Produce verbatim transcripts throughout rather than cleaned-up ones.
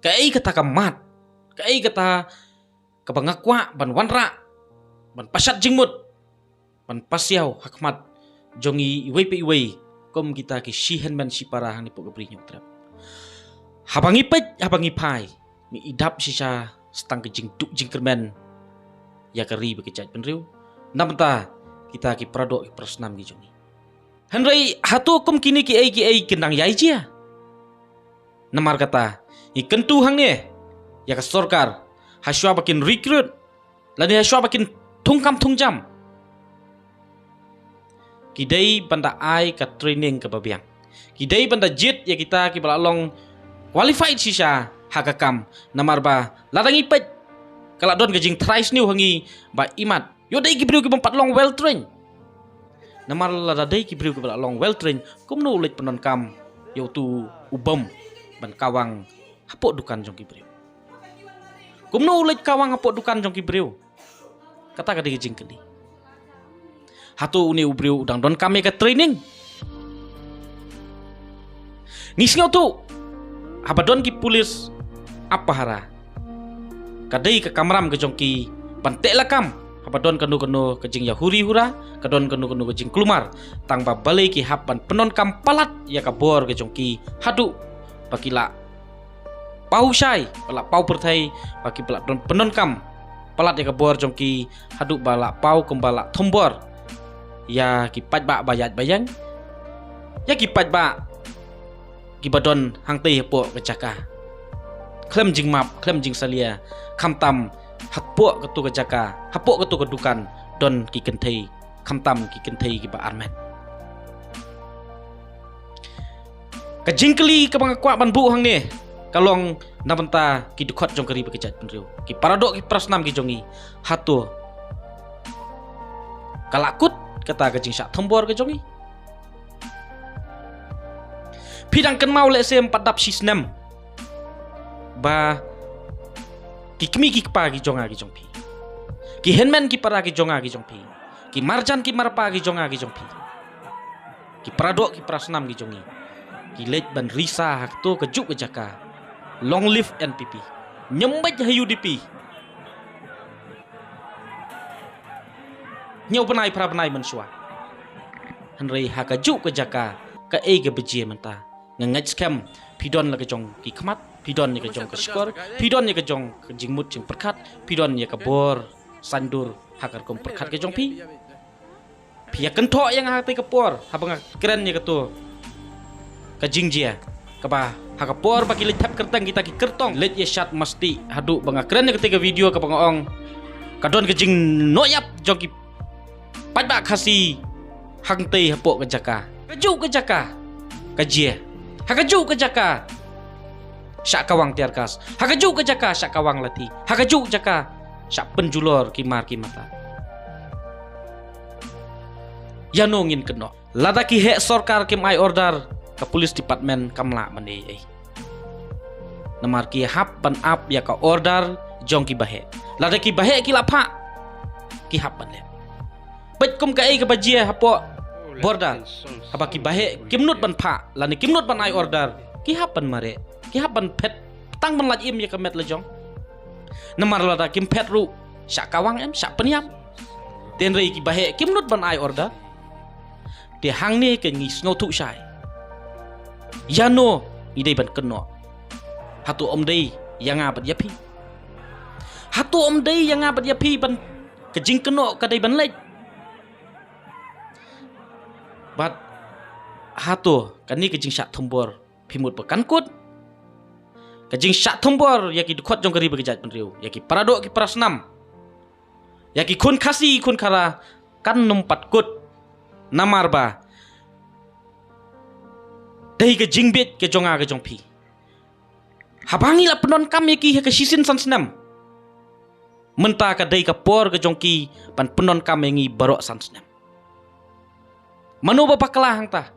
Kaei kata ka mat, kaei kata kaba nga kwah ban wanrah, ban pashat jingmut, ban pasiaw ha khmat jong i iwei pa iwei, kum kita ki shi hynmen shi para hangne hapoh ka Bri Hynñiewtrep. Haba ngi peit, haba ngi phai, ngi i dap shisha sa tang ka jingduk jingkyrmen ïa ka ri bad ka jaitbynriew na bynta kita ki paradoh ki parasnam ki jong ngi. Hynrei hato kum kine kiei kiei ki nang ïai jia? Namar kata, ngi kyntu hangne ïa ka sorkar, ha shuwa ba kin recruit lane ha shuwa ba kin thung kam thung jam, ki dei ban da ai ka training kaba biang. Ki dei ban da jied ïa kita kiba la long qualified shisha ha ka kam. Namar ba lada ngi peit, ka la don ka jingtharai sniew ha ngi ba imat, ïoh dei ki briew kibym pat long well trained. Namar lada dei ki briew kiba la long well trained, kumno u leit pyndonkam ïa utu u bym ban kawang hapoh dukan jong ki briew? Kumno u leit kawang hapoh dukan jong ki briew? Kata ka dei ka jingkylli. Hato une u briew u dang donkam ïa ka training? Ngi sngewthuh, haba don ki pulis ap pahara, ka dei ka kamram ka jong ki ban teh lakam haba don kano kano ka jingïahuri hura, ka don kano kano ka jingkulmar. Tang ba balei ki hap ban pyndonkam palat ïa ka bor ka jong ki haduh ba ki la paw shai, ba la paw pyrthei, ba ki ba la pyndonkam palat ïa ka bor jong ki haduh ba la paw kumba la thombor ïa ki paidbah ba ïaid ba ïeng, ïa ki paidbah kiba don hangtei hapoh ka jaka. Khlem jingmap, khlem jingsalia, khamtam hapoh katu ka jaka, hapoh katu ka dukan, don ki kynthei, khamtam ki kynthei kiba armet. Ka jingkylli kaba nga kwah ban buh hangne ka long na bynta ki dkhot jong ka ri bad ka jaitbynriew, ki paradoh ki parasnam ki jong ngi. Hato ka la kut kata ka jingshah thombor ka jong ngi? Phi dang kynmaw lehse ym pat dap shi snem ba ki kmie ki kpa ki jong nga ki jong phi, ki hynmen ki para ki jong nga ki jong phi, ki marjan ki marpa ki jong nga ki jong phi, ki paradoh ki parasnam ki jong ngi, ki leit ban risa ha kato kajuh ka jaka. Long live N P P, ñiam beit ha U D P. Hynñiew bnai phra bnai mynshuwa. Hynrei ha kajuh ka jaka, kaei kaba jia mynta? Nga ngeit skhem phi don la ka jong ki khmat, phi don ïa ka jong ka shkor, phi don ïa ka jong ka jingmut jingpyrkhat, phi don ïa ka bor saindur ha ka rukom pyrkhat ka jong phi. Phi ïa kynthoh ïa nga ha katei ka por haba nga kren ïa kato ka jingjia, kaba ha ka por ba ki leit thep kyrteng kita ki kyrtong leit ïa shad masti, haduh ba nga kren ïa katei ka video kaba nga ong ka don ka jingnoh ïap jong ki paidbah Khasi hangtei hapoh ka jaka. Kajuh ka jaka ka jia. Ha kajuh ka jaka shah kawang tear gas. Ha kajuh ka jaka shah kawang lathi. Ha kajuh ka jaka shah pynjulor ki mar ki mata. Ïano ngin kynnoh? Lada ki heh sorkar kim ai order, ka police department kam lah ban ei ei. Namar ki hap ban ap ïa ka order jong ki baheh. Lada ki baheh ki la phah, ki hap ban leh. Bad kum kaei kaba jia hapoh border, haba ki baheh kim nud ban phah lane kim nud ban ai order, ki hap ban mareh, ki hap ban phet, tang ban lait im ïa ka met la jong. Namar lada kim phet ruh, shah kawang em, shah pynïap. Hynrei ki baheh kim nud ban ai order. Te hangne ka ngi sngewthuh shai. Ïano ngi dei ban kynnoh? Hato ym dei ïa nga bad ïa phi? Hato ym dei ïa nga bad ïa phi ban, ka jingkynnoh ka dei ban leit? Bad hato kane ka jingshah thombor phi mut ba kan kut? Ka jingshah thombor ïa ki dkhot jong ka ri bad ka jaitbynriew, ïa ki paradoh ki parasnam, ïa ki khun Khasi khun Khara kan nym pat kut. Namar ba dei ka jingbieit ka jong nga ka jong phi. Haba ngi la pyndonkam ïa ki ha ka shisien san snem, mynta ka dei ka por ka jong ki ban pyndonkam ïa ngi baroh san snem. Mano ba bakla hangta?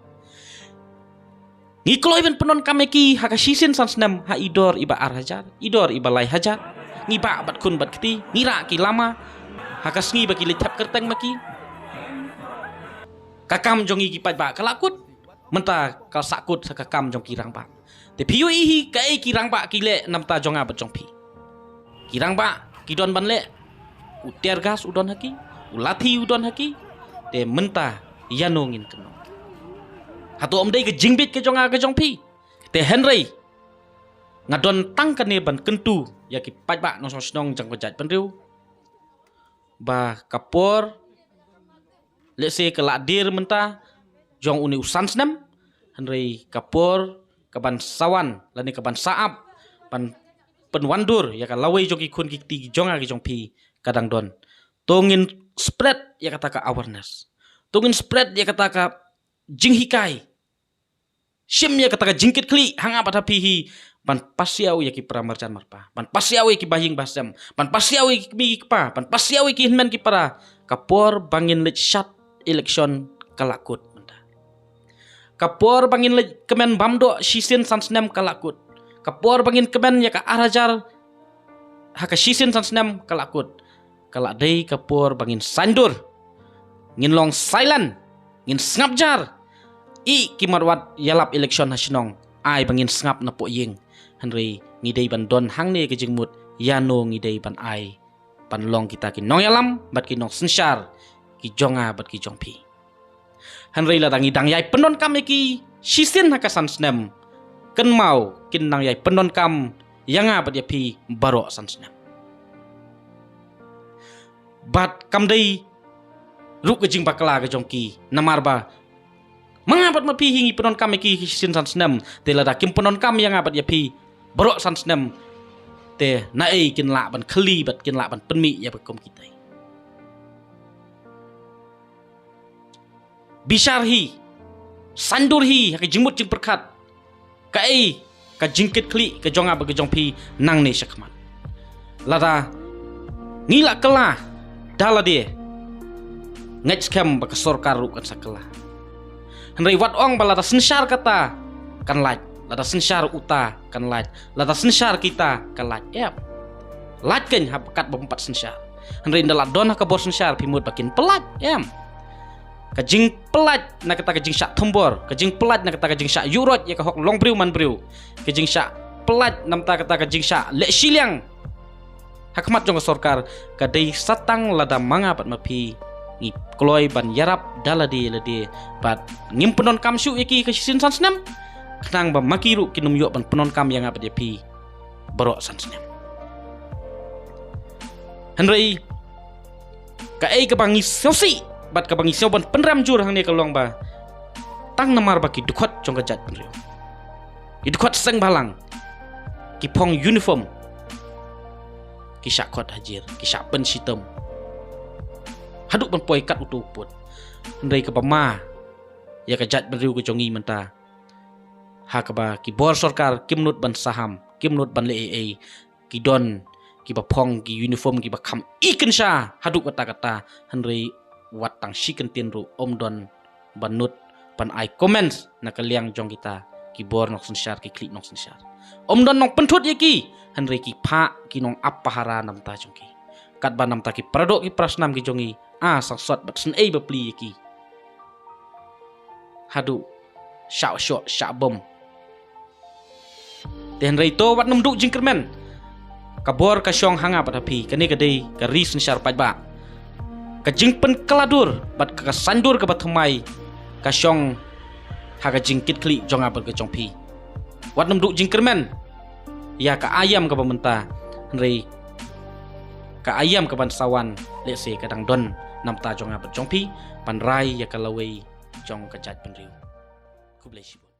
Ngi kloi ban pyndonkam ïa ki ha ka shisien san snem ha i dor iba ar hajar, i dor iba lai hajar. Ngi bah bad khun bad kti, ngi rah ki lama ha ka sngi ba ki leit thep kyrteng ma ki. Ka kam jong ngi ki paidbah ka la kut. Mynta ka sahkut ha ka kam jong ki rangbah. Te phi ïohi hi kaei ki rangbah ki leh namar jong nga bad jong phi. Ki rangbah ki don ban leh. U tear gas u don ha ki, u lathi u don ha ki. Te mynta ïano ngin kynnoh? Hato ym dei ka jingbit ka jong nga ka jong phi? Te hynrei nga don tang kane ban kyntu ïa ki paidbah nongshong shnong jong ka jaitbynriew ba ka por lehse ka la dier mynta jong une u san snem, hynrei ka por ka ban sa wan lane ka ban sa ap ban pynwandur ïa ka lawei jong ki khun ki kti ki jong nga ki jong phi ka dang don. To ngin spread ïa kata ka awareness. To ngin spread ïa kata ka jinghikai. Shim ïa kata ka jingkitkhlieh ha nga bad ha phi hi ban pasiaw ïa ki para marjan marpa, ban pasiaw ïa ki bahaïing bahasem, ban pasiaw ïa ki kmie ki kpa, ban pasiaw ïa ki hynmen ki para. Ka por ba ngin leit shad election ka la kut mynta. Ka por ba ngin leit kmen bam doh shisien san snem ka la kut. Ka por ba ngin kmen ïa ka ar hajar ha ka shisien san snem ka la kut. Ka la dei ka por ba ngin saiñdur. Ngin long silent, ngin sngap jar. I ki marwat ïalap election ha shnong, ai ba ngin sngap na poh ïing. Hynrei ngi dei ban don hangne ka jingmut ïano ngi dei ban ai ban long kita ki nongïalam bad ki nongsynshar ki jong nga bad ki jong phi. Hynrei lada ngi dang ïai pyndonkam ïa ki shisien ha ka san snem, kynmaw kin nang ïai pyndonkam ïa nga bad ïa phi baroh san snem. Bad kam dei ruh ka jingbakla ka jong ki namar ba ma nga bad ma phi hi ngi pyndonkam ïa ki shisien san snem. Te lada kim pyndonkam ïa nga bad ïa phi baroh san snem, te naei kin lah ban khylli bad kin lah ban pynmih ïa ba kum kita. Bishar hi, saiñdur hi ha ka jingmut jingpyrkhat. Kaei ka jingkitkhlieh ka jong nga bad ka jong phi nangne shakhmat? Lada ngi la kylla da lade, ngeit skhem ba ka sorkar ruh kan sa kylla. Hynrei wat ong ba lada synshar kata kan lait, lada synshar uta kan lait, lada synshar kita kan lait. Em. Lait kan ha kat ba bym pat synshar. Hynrei ynda la don ha ka bor synshar phi mut ba kin pyllait. Em. Ka jingpyllait na kata ka jingshah thombor, ka jingpyllait na kata ka jingshah ïuh roit ïa ka hok long briew man briew, ka jingshah pyllait namar kata ka jingshah leh shiliang ha khmat jong ka sorkar, ka dei satang lada ma nga bad ma phi ngi kloi ban ïarap da lade lade bad ngim pyndonkam shuh ïa ki ka shisien san snem, khnang ba ma ki ruh kin ym ïoh ban pyndonkam ïa nga bad ïa phi baroh san snem. Hynrei kaei kaba ngi sngewsih bad kaba ngi sngew ban pynrem jur hangne ka long ba tang namar ba ki dkhot jong ka jaitbynriew, ki dkhot seng bhalang, ki phong uniform, ki shah khot hajir, ki shah pynshitom haduh ban poi kat uto u pud. Hynrei kaba ma ïa ka jaitbynriew ka jong ngi mynta, ha kaba ki bor sorkar kim nud ban saham, kim nud ban leh ei ei, ki don kiba phong ki uniform kiba kham i kynsha haduh katta katta, hynrei wat tang shi kyntien ruh ym don ban nud ban ai comments na ka liang jong kita ki bor nongsynshar, ki khlieh nongsynshar. Ym don nongpynthut ïa ki, hynrei ki phah ki nongap pahara namar jong ki. Katba namar ki paradoh ki parasnam ki jong ngi, a sangsot bad sngewbha plie ïa ki haduh shah shoh shah bom. Te hynrei to wat nym duh jingkyrmen. Ka bor ka shong ha nga bad ha phi, kane ka dei ka ri synshar paidbah. Ka jingpynkylla dur bad ka, ka saiñdur kaba thymmai ka shong ha ka jingkitkhlieh jong nga bad ka jong phi. Wat nym duh jingkyrmen ïa ka aïam kaba mynta, hynrei ka aïam kaban sa wan lehse ka dang don namar jong nga bad jong phi ban rai ïa ka lawei jong ka jaitbynriew. Khublei shibun.